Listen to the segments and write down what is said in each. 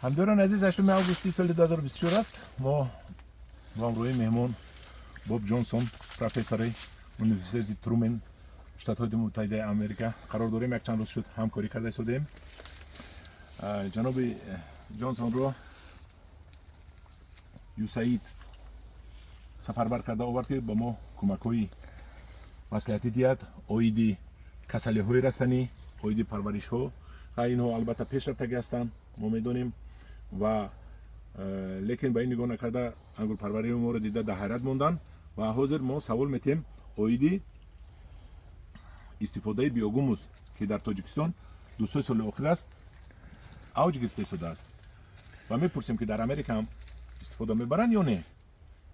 Ҳамдиёрони азиз, 8 августи соли 2024 аст. Мо бо ҳамроҳии меҳмон Боб Ҷонсон, профессори Университети Трумен, Штатҳои Муттаҳидаи Америка қарор дорем. Якчанд рӯз шуд, ҳамкорӣ карда истодаем. Ҷаноби Ҷонсонро ЮСАИД сафарбар карда овард, ки ба мо кӯмакҳои маслиҳатӣ диҳад оиди касалиҳои растанӣ, оиди парваришҳо. Инҳо албатта пешрафтагӣ ҳастанд, мо медонем, ва лекин ба ин нигоҳ накарда, ангурпарварии моро дида дар ҳайрат монданд. Ва ҳозир мо савол метиҳем оиди истифодаи биогумус, ки дар Тоҷикистон 2-се соли охир аст авҷ гирифта истодааст, ва мепурсем, ки дар Америка ҳам истифода мебаранд ё не.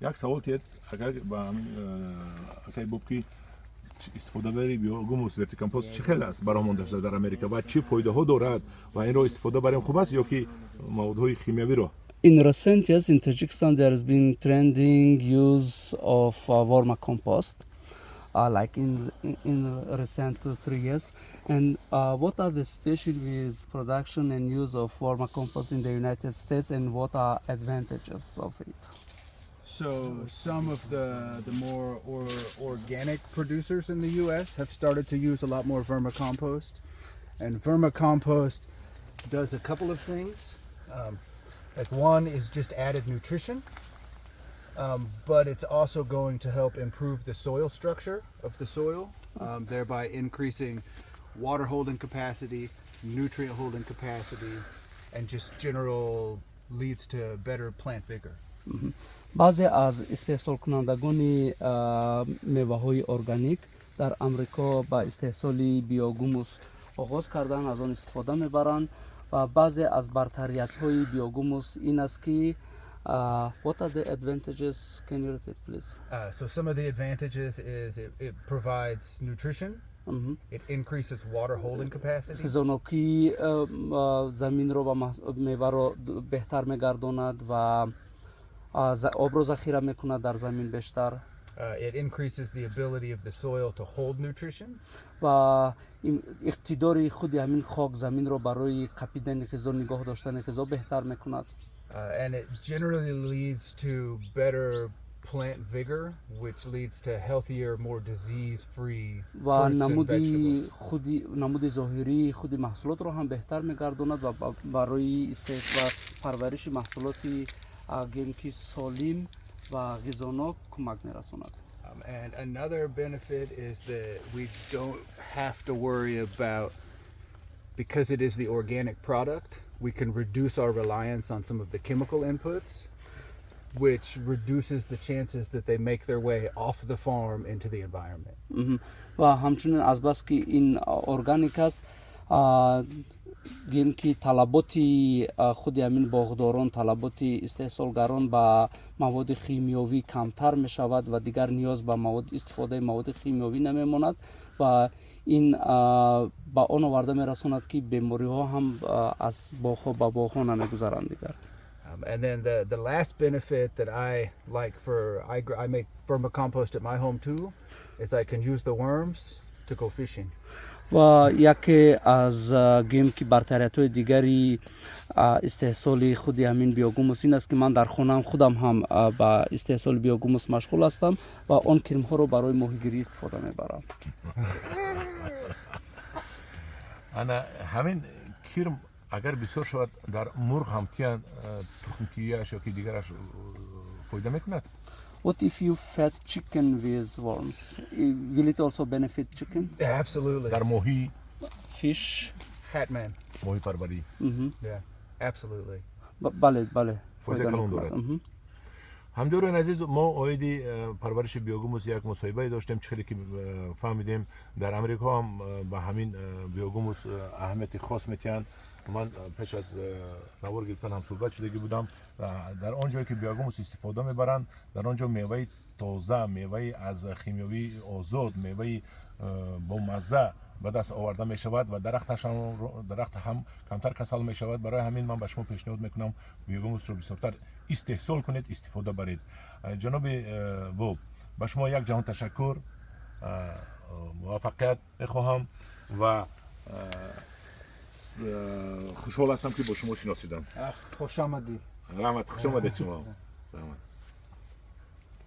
Як савол тиед, агар ба акай Боб, ки истифодабари биогумус, вертикомпост чӣ хел аст, бароҳ монда шуда дар Америка ва чӣ фоидаҳо дорад ва инро истифода барем хуб аст ё ки маводҳои химиявиро? In recent years in Tajikistan, there has been trending use of vermicompost, like in recent 2-3 years. And what are the situation with production and use of vermicompost in the United States, and what are advantages of it? So some of the more organic producers in the U.S. have started to use a lot more vermicompost, and vermicompost does a couple of things. Like one is just added nutrition, but it's also going to help improve the soil structure of the soil, thereby increasing water holding capacity, nutrient holding capacity, and just general leads to better plant vigor. Баъзе аз истеҳсолкунандагони меваҳои органик дар Амрико ба истеҳсоли биогумус оғоз карданд, аз он истифода мебаранд ва баъзе аз бартариятҳои биогумус ин аст ки what are the advantages? Can you repeat, please? So some of the advantages is it provides nutrition. It increases water holding capacity. Ғизонокии заминро ва меваро беҳтар мегардонад ва обро захира мекунад дар замин бештар. It increases the ability of the soil to hold nutrition. Ва иқтидори худи ҳамин хок, заминро барои қапидани ғизо, нигоҳ доштани ғизо беҳтар мекунад. And it generally leads to better plant vigor, which leads to healthier, more disease-free ва fruits and намуди vegetables. Худи намуди зоҳирии худи маҳсулотро ҳам беҳтар мегардонад ва барои ва парвариши маҳсулоти гӯем ки солим ва ғизонок кӯмак мерасонад. And another benefit is that we don't have to worry about, because it is the organic product, we can reduce our reliance on some of the chemical inputs, which reduces the chances that they make their way off the farm into the environment. Ва ҳамчунин азбаски ин органик аст, гӯем ки талаботи худи ҳамин боғдорон, талаботи истеҳсолгарон ба маводи химиёвӣ камтар мешавад ва дигар ниёз ба истифодаи маводи химиёвӣ намемонад ва ин ба он оварда мерасонад, ки бемориҳо ҳам аз боғҳо ба боғҳо намегузаранд дигар. And then the last benefit that I like for I make vermicompost at my home too, is I can use the worms to go fishing. Ва яке аз гӯем ки бартариятҳои дигари истеҳсоли худи ҳамин биогумус ин аст, ки ман дар хонаам худам ҳам ба истеҳсоли биогумус машғул ҳастам ва он кирмҳоро барои моҳигирӣ истифода мебарам. Ана ҳамин кирм агар бисёр шавад, дар мурғ ҳам тиян, тухмтияш ё ки дигараш фоида мекунад? What if you fed chicken with worms? Will it also benefit chicken? Yeah, absolutely. Дар моҳӣ? Fish? Hatman. Моҳипарварӣ. Yeah, absolutely. Бале, бале. Фоида калон мекунад. дорад. Ҳамдиёрони азиз, мо оиди парвариши биогумус як мусоҳибае доштем. Чӣ хеле ки фаҳмидем, дар Амрико ҳам ба ҳамин биогумус аҳамияти хос метиҳанд. Ман пеш аз навор гирифтан ҳам суҳбат шудагӣ будам. Дар он ҷое ки биогумус истифода мебаранд, дар он ҷо меваи тоза, меваи аз химиёвӣ озод, меваи бомазза ба даст оварда мешавад ва дарахт ҳам камтар касал мешавад. Барои ҳамин ман ба шумо пешниҳод мекунам, биогумусро бисёртар истеҳсол кунед, истифода баред. Ҷаноби Боб, ба шумо як ҷаҳон ташаккур, муваффақият мехоҳам ва Хушҳол ҳастам, ки бо шумо шинос шудам. Хушомадӣ. Раҳмат, хуш омадед шумо, раҳмат.